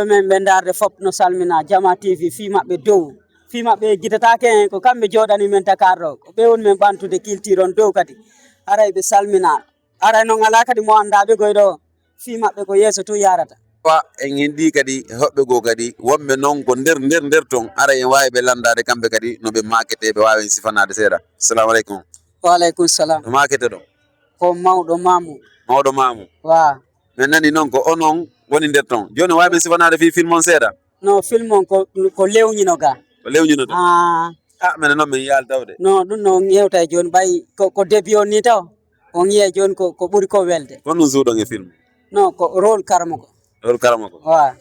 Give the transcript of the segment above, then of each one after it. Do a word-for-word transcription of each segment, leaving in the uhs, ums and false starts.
Men ɓe ndaarde fof no salmina Jama T V, fii maɓɓe dow. Fii maɓɓe gidataake en, ko kamɓe jooɗani men Dakar ɗo. Ko ɓe woni men ɓantude culture on dow kadi. Aray ɓe salmina. Aray noon alaa kadi mo anndaa ɓe goy ɗo. Fii maɓɓe ko yeeso to yaarata. Wa en hindi kadi hoɓɓe goo kadi wonɓe noon ko nder, nder, nder toon. Aray en waawi ɓe lanndaade kamɓe kadi no ɓe maaketee, ɓe waawi en sifanaade seeɗa. Assalamu aleykum. Wa aleykum salam. No maakete ɗo? Ko mawɗo maamu. Mawɗo maamu. Wa. Men nani noon ko onon woni nder toon. Jooni waawi men sifanaade fii film on seeɗa? No, film on ko, ko lewñino ga. Ko lewñino ɗo? Ah. Ah, minen noon min yaali tawde. No, ɗum no on yewta e jooni ɓay ko, ko début on ni taw. On yiya jooni ko, ko ɓuri ko welde. Ko ɗum suuɗon e film? No, ko rôle karamoko. Rôle karamoko? Wa.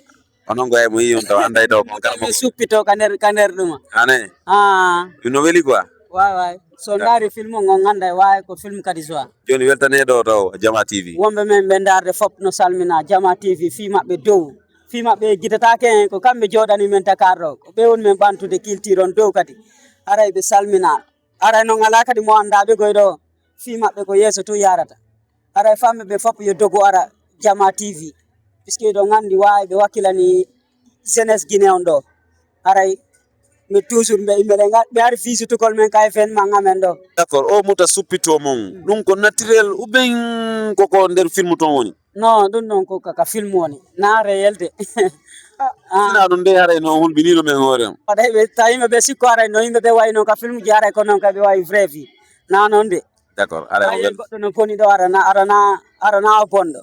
Onon ko e mo yiyon taw annday taw kon karamoko. Ɓe suppito ka nder, ka nder ɗuma. Ane? Ah. Ɗum no weli quoi? Wa, wa. So ndaari film on, on annday waawi ko film kadi joa. Jooni weltane ɗo taw Jama T V. Wonɓe men ɓe ndaarde fof no salmina Jama T V, fii maɓɓe dow. Fii maɓɓe gidataake en, ko kamɓe jooɗani men Dakar ɗo. Ko ɓe woni men ɓantude culture on dow kadi. Aray ɓe salmina. Aray noon alaa kadi mo anndaa ɓe goy ɗo. Fii maɓɓe ko yeeso to yaarata. Aray famɓe ɓe fof yo dogo ara Jama T V. Puisque ɗo nganndi waawi ɓe wakkilani jeunesse Guinée on ɗo. Aray mi toujours mbe, mbeɗe nga-, ɓe ari visitugol men ka événement amen ɗo. D'accord, o muta suppito mon. Ɗum ko naturel ou bien ko, ko nder film toon woni? Non, ɗum ɗon ko ka, ka film woni. Na réel de. Ah. Sina ɗum de haray no hulɓinino men hoore on. Waɗay ɓe, tawi yimɓe ɓe sikko haray no yimɓe ɓe wayi noon ka film ji haray ko noon kay ɓe wayi vrai vie. Na noon de. D'accord, haray o wel- goɗɗo no boni ɗo ara na, ara na, ara na o bonɗo.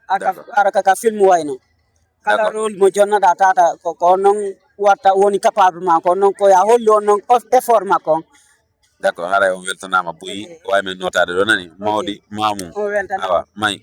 Aka, d'accord, ara ka, ka film wayi noon. Kala, d'accord, rôle mo jonnoɗa tata ko, ko on noon watta woni capable ma, ko on noon ko ya holli on noon of-, effort makko on. D'accord, haray on weltanaama buyi, ok, waawi men nootaade ɗo nani, ok, mawɗi, maamu. On weltanaama. Awa, may.